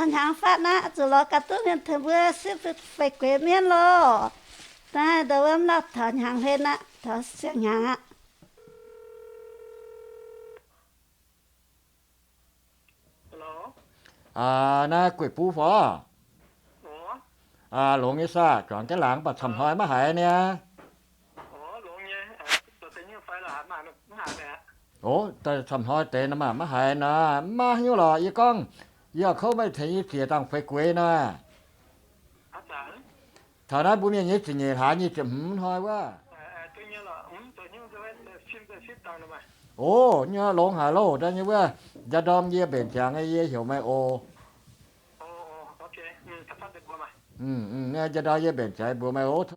Hnyangx fatv aqv, zuqc lorz gaax duqv mienh tengx mbuo sipv feix gueix mienv loh. Daaih ndau wuov mv lauh taux hnyangx hlen aqv, taux siang-hnyangx aqv. Naaiv gueic buv fai? Longx nyei saah, zuangx jienv laangz mv baac camv hnoi maiv haiz niaa. Oc, camv hnoi deix nor maah maiv haiz nor, mv maaih haaix nyungc lorqc. Yie gorngv, yie kouv meih tengx yie ziec dangh feix gueix nor. Taux naaiv mbuo mienh nyei ziepc nyeic hlaax nyic ziepc hmz hnoi wuov. Oc, nyei longx haic loh, daaih nyei wuov, njang ndorm yie mbenc ziangx yie heuc meih oc. Njang ndorm yie mbenc ziangx mbuox meih oc.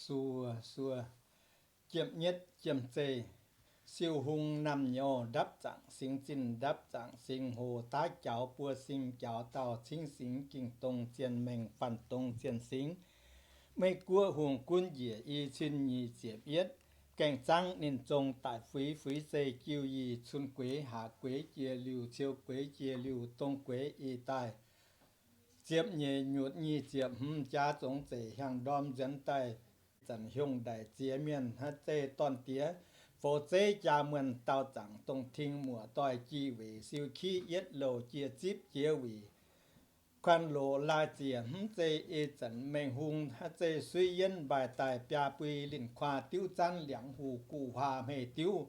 Suo, suo. Jiem nyietv jiem zeih. Siou hung namh nyouz ndapv zaangc singx zinh, ndapv zaangc singx hoc, daav jaux buo sing jaux dauh, cingv singx ging dongh zienh mengh, faanh dongh zienh singx. Meiv Guoqv hungh gunv njiec i cin nyic ziepc yietv, gaengh zangv ninh zong daic fuix, fuix zeih jiu yih, cun gueix haac gueix jiex liuh, ciou gueix jiex liuh, dong gueix ih daaih ziepc nyeic nyutc nyic ziepc hmz jaax zongx zeic hiaang ndorm nzuonx daaih. Zanc hiongh ndaic ziex mienh haaix zeiv dorn diex, foux zeiv jaa muonh daauh zaangc dongh ting muoc doix ji weic siou kiv yietv louh jiex zipv jiex wuic. Kuan loz laai ziec hmz zei ei zanc mengh hung haaix zei suiv yienv mbaih daaih biaa bui linh kuaa diuv zanv liangx huh guh huaa hmei diuv.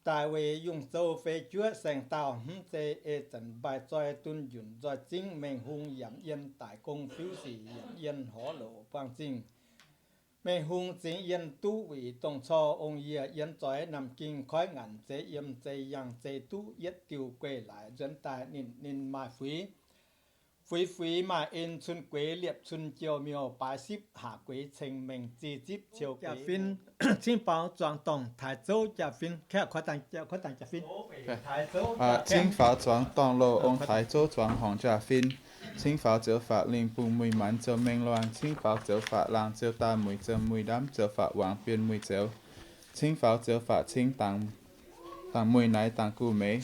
Daaih weic yungh zou fei juoqv saeng-daauh hmz zei ei zanc mbaih zoi dunh njunc nzoih zingv mengh hung yamc yien daic gong fiuv sic yamc yien horv loc buang zingh. Mengh hung zingx yien duqv wuic dongh cor ong yie yien zoix namh ging koiv nganc zeix yiem zeix yangh zeix duqv yietv diuh gueiv laaix nzuonx daaih ninh ninh maaih fuix. Fuix fuix maaih en cun gueix liepc cun jiou miuh baaix sipv haac gueix ceng mengh zih zipv ciou gueix. Fin, cingv faaux zuangx dorngh taaix zouv jaa-fin, kuaaiv dangx jaa-fin. Cingv faaux zuangx dorngh loh ong taaix zouv zuangx horngc jaa-fin. Cingv faaux ziouv faatv lingh bung muic maanz ziouv mengh luangh. Cingv faaux ziouv faatv laangh ziouv daaih muic ziouv muic ndamv ziouv faatv wangc bienh muic ziouv. Cingv faaux ziouv faatv cingv dangx muic naaiv dangx guh meix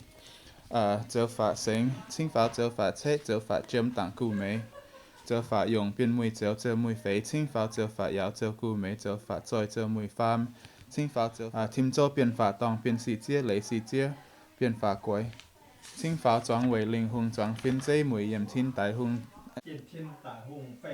ziouv faatv sengx. Cingv faaux ziouv faatv ceqv ziouv faatv jiem dangx guh meix. Ziouv faatv yongc bienh muic ziouv ziouv muic feix. Cingv faaux ziouv faatv yaauc ziouv guh meix ziouv faatv zoih ziouv muic faam. Cingv faaux ziouv tim zouv bienh faatv dorngh bienh sic ziev leiz sic ziev bienh faatv gueix. Cingv faaux zuangx weic lingh hungh zuangx fin zeiv muic yiem tin daic hungh,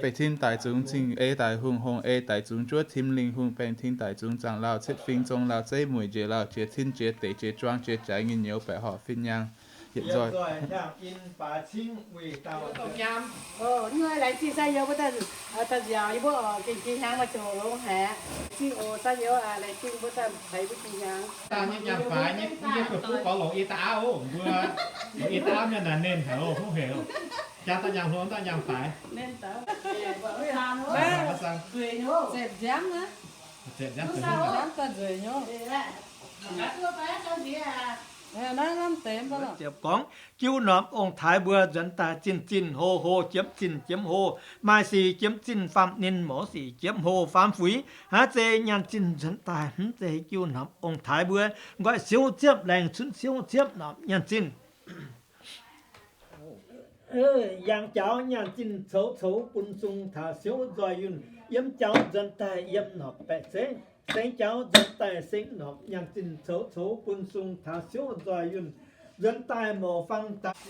feix tin daic zungx cingv ei daic hungh hongh ei daic zungx juov tim lingh hungh baengh tin daic zungx zaangc lauh cietv fing zong lauh zeiv muic njiec lauh jiex cin jiex deic jiex juang jiex jaaix nginh nyouz baeqc horqc fin nyaangh yietc nzoih. Daaih nyei nyaanh faix nyei, yie buov gorx longc yie da'auv, mbuo longc yie da'auv mienh naaic nên haic oc, hungh hec oc. Jaa daaih nyaanh hlo daaih nyaanh faix. Ziepc gorngv jiu norm ong-taaix mbuo nzuonx daaih zinh zinh hlo hlo, jiemx zinh jiemx hlo, maaih sic jiemx zinh faam ninh, mouz sic jiemx hlo faam fuix. Haaix zeiz nyaanh zinh nzuonx daaih, hmz zeiz jiu norm ong-taaix mbuo nqoi siouv ziepv laengz cunv siouv ziepv norm nyaanh zinh. Yangh jaux nyaanh zinh coux coux bun sung taux siouv nzoih yunh, yiem jaux nzuonx daaih yiem norm baeqc zeiv, sengx jaux nzuonx daaih sengx norm nyaanh zinh coux coux bun sung taux siouv nzoih yunh, nzuonx daaih mouc fang daaih.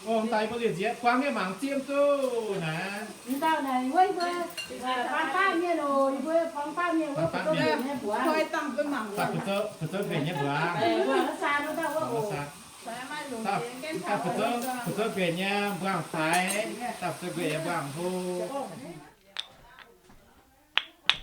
Ong-taaix mbuo liuz nziex buangv nyei mangc zieqv duqv naaic. Dauh naaic wuov mbuo, buangv baav mienh oc, mbuo buangv baav mienh wuov, buangv baav mienh. Daaih fu'zouv mbenc nyei mbuox. Daaih fu'zouv mbenc nyei mbuangz-taaix, daaih fu'zouv mbenc nyei mbuangz-hlo.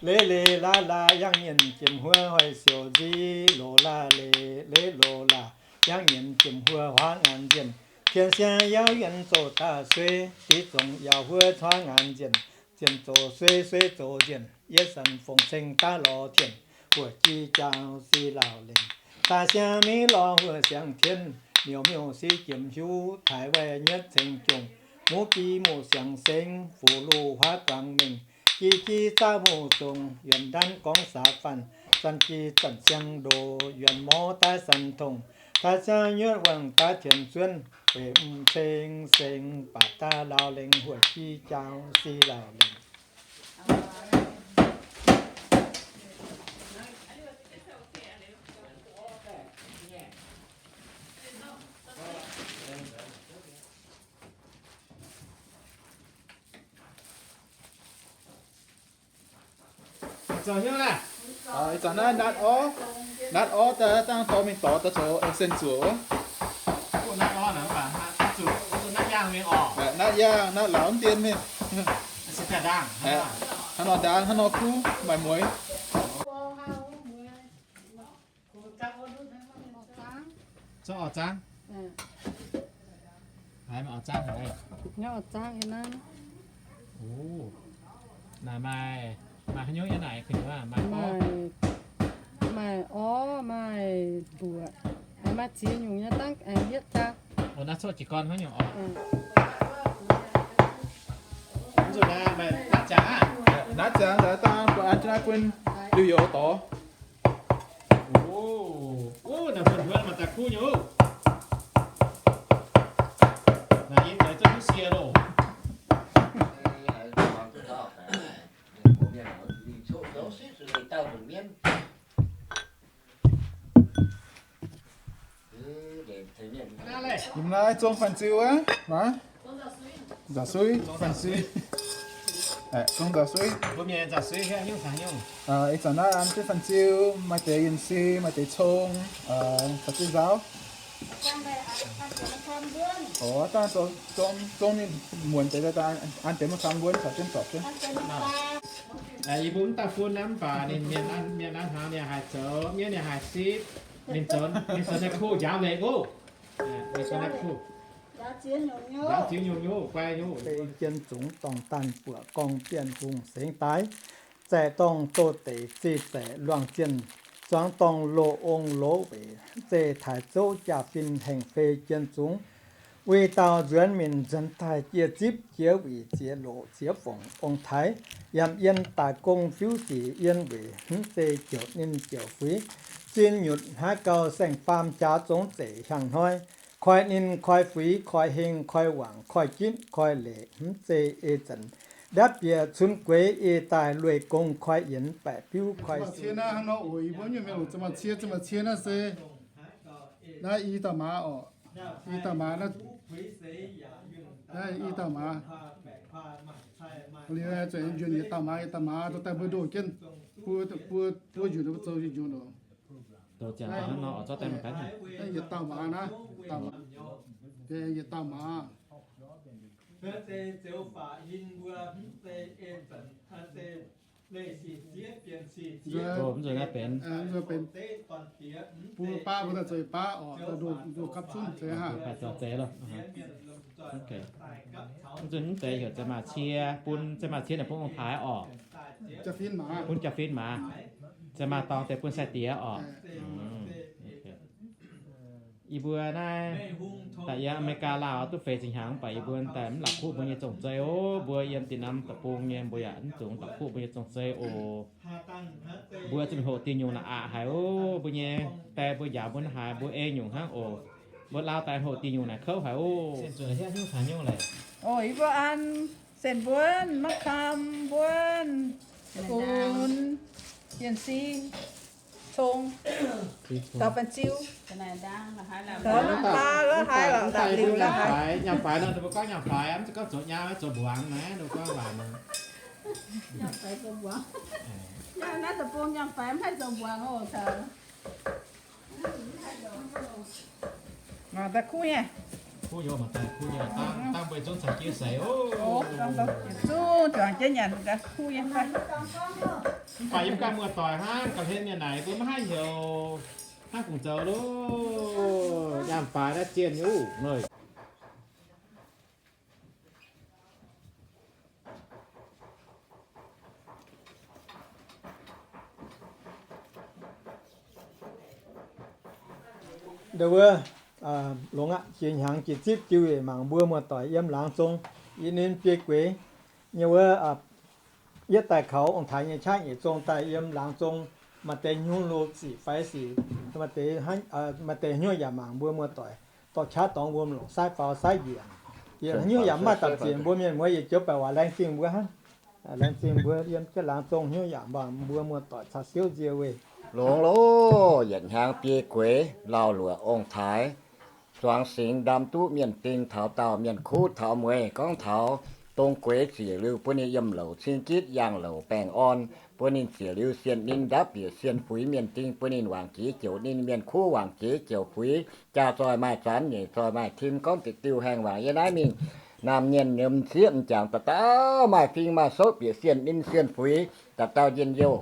Leiz leiz laaix laaix yangh nyienc jiem huov hoic siouc nziv, loz laaih leiz leiz loz laaih yangh nyienc jiem huov huaav ngaanc nzienh. Tien siang yaauv yienh zoux daaih suei, div zongc yaauv huov huaav ngaanc nzienh. Zienh zoux suei, suei zoux nzienh, yie sanc fongc ceng daav lorz tienh, huoqc ji jaau si laauc lengc, daaih siang mingh lorz huoqc siang tien, miuc miuc si jiem hiuv, taaix waih nyuotv ceng jongc, muv bi muc siang sengx, fuqv luv huaav guangc mengh, Jiex jiex zaauv muc zongc, yuonc ndanv gorngv saax faanh, zanc jiex zanc siang ndoh, yuonc mor daaih zanc tongc, daaih ziangv nyuotv wuonh daaih tienx zuonv, weic m'seng seng baac daaih laauh lengx, huoqv jiex jaauv si laauh lengx. Zoux hnyouv laaih. Ih zanc naaiv natv orv, natv orv daaih dangh dorh mingh dorh daaih zoux sen zuoqc wuov. Natv yaangh, natv lauz dien mingh. Hnangv nor ndaang, hnangv nor kuv, maaih mueiz. Zorqv orv zaangv. Haaix maaih orv zaangv haic? Orv zaangv naaiv. Naaic maaih, maaih haaix nyungc yiem naaic kuh nyungc aqv? Maaih orv, maaih mbuoqc, maaih ziex nyungc nyei dangv yietv jaa. Naaiv coqv jiez gorn hnangv nyungc orv. Naaiv ziangx daaih dangh buatc an jienv naaiv bun liuz youz dorh. Naaiv bun huonv maaih daaih kuv nyei. Naaiv yie deix zuqc duqv sie loh. Yiem naaiv zong fanh ziu aqv, nzaaux suiv, fanh ziu, zong nzaaux suiv. Ih zanc naaiv an jienv fanh ziu, maaih deix yinh si, maaih deix cong, caux jienv nzaaux. Oc, dangh zong ninh muonc deix, an deix maiv kam wuonv caux jienv zorpc jienv. Yie mbuo mv daaih fun naaiv mv baac ninh mienh an, mienh an hnaangx ninh haih zoux, mienh ninh haih sipv. Ninh zoux, ninh zoux naaiv kuv njaaux leiz oc. Ninh zoux naaiv kuv njaaux ziex nyungc nyungc, guai nyungc. Fei jien zungx dorngh daanh buoqc gorngv bienh hungh sengx daaih, zaeqc dorngh doh deix zih zaeqc luangh zienh, zuangx dorngh loz ong loz weic, mv zeiz taaix zouv jaa-fin hengh fei jien zungx. Wuic dauh nzuonx minc nzuonx daaih jiex zipv jiex wuic ziex loz ziex fongc ong-taaix, yaac yien daaih gong fiuv sic yien weic, mv zeiz jouc ninh jouc fuix. Zinh nyutc hnaav gauh saeng-faam jaax zongx zeic hiaang hnoi, koi ninh koi fuix koi heng koi wangc koi jitv koi leic, mv zeiz ei zanc ndapv bieqc cunx gueix ei daaih lueiz gong koi yienx baeqc biuv koi Naaiv i dauh maaz oc. I dauh maaz, naaiv i dauh maaz. Liuz zuqc njuonc yietc dauh maaz, yietc dauh maaz daaih mbuo ndoh jienv, buo, buo njuonc zoux njuonc oc. Naaiv yietc dauh maaz naaiv, yietc dauh maaz. Mv nzuonx naaiv benx, buo baav mbuo daaih zoux baav oc, ndoh gapv zunv zeiz haic. Mv nzuonx mv deix heuc Zeiv Maaih Cie bun, Zeiv Maaih Cie naaic bun ong-taaix oc. Bun jaa-fin maaz. Zeiv Maaih Dorng deix bun sai-diex oc. Yie mbuo naaiv daaih yiem Aa^me^li^gaa Laauv duqv feix ziepc hnyangx, mv baac yie mbuo daaih mv la'kuqv mbuo nyei zong-zei oc. Mbuo yiem dinh nam deic-bung nyei, mbuo yaac mv zungx la'kuqv mbuo nyei zong-zei oc. Mbuo zungv hoqc diuh nyungc naaic aqc haic oc. Mbuo nyei die mbuo njaaux mbuo haaix, mbuo ei nyungc hnangv oc. Mbuo lauh daaih hoqc diuh nyungc naaic kouv haic oc. Oc, yie mbuo an sen-mbuonv, maiv kam mbuonv, funx, yienh si, cong, dauh fanh ziu, dauh mv baac la'haaix la'haaix liuz la'haaix. Nyaam faix nor, mbuo gorngv nyaam faix, mv zeiz gorngv zoux nyaam, zoux mbuangz naaiv, mbuo gorngv waac nor. Nyaam faix zoux mbuangz. Nyaam naaiv deic-bung nyaam faix mv haih zoux mbuangz oc. Mangc daaih kuv nyei. Kuv nyei, mangc daaih kuv nyei. Dangh mbuo zungv caux jienv seix oc. Zungv juangc jienv nyanc daaih kuv nyei fai. Mv baac yie mv ganh muoz-doic hnangv, gauh hlen mienh naaic mbuo maiv haih heuc hnangv kungx zoux loh. Nyaam faix naaiv zien nyei oc. Ndau wuov, longx aqv, jiex hnyangx jiex zipv jiu weic mangc mbuo muoz-doic yiem laangz zong, yie ninh biei gueix nyei wuov, Yie daaih kaux ong-taaix nyei qaqv nyeic zong daaih yiem laangz zong, maaih deix hnyouv lo ziqc fai sic, maaih deix hnyouv yaac mangc mbuo muoz-doic dorh qaqv dorngx wuom longc saiv faaux saiv njiec. Yie hnyouv yaac maaih dapc zienc mbuo mienh muoz, yie joux baeqc waac laengz zingh mbuo hnangv. Laengz zingh mbuo yiem jienv laangz zong, hnyouv yaac mangc mbuo muoz-doic caux siouv nzie weih. Longx loh, yietc hnyangx biei gueix lauh luoqc ong-taaix, zuangx singx ndam duqv mienh ding taux daauh, mienh kuv taux mueiz, gorngv taux dong gueix ziec liuz bun ninh yiem louc cing gitv, yangh louc baengh orn, bun ninh ziec liuz sienh ninh ndapv bieqc sienh fuix, mienh ding bun ninh wangc jiex jouc ninh, mienh kuv wangc jiex jouc fuix, jaa zoih maaih zanv, nyeic zoih maaih tim, gorngv diuh diuh haengh wangc yiem naaiv mingh. Naamh mienh nyei m'sieqv m'jangc dauh dauh maaih fing maaih souv bieqc sienh ninh sienh fuix, dauh dauh njien-youh.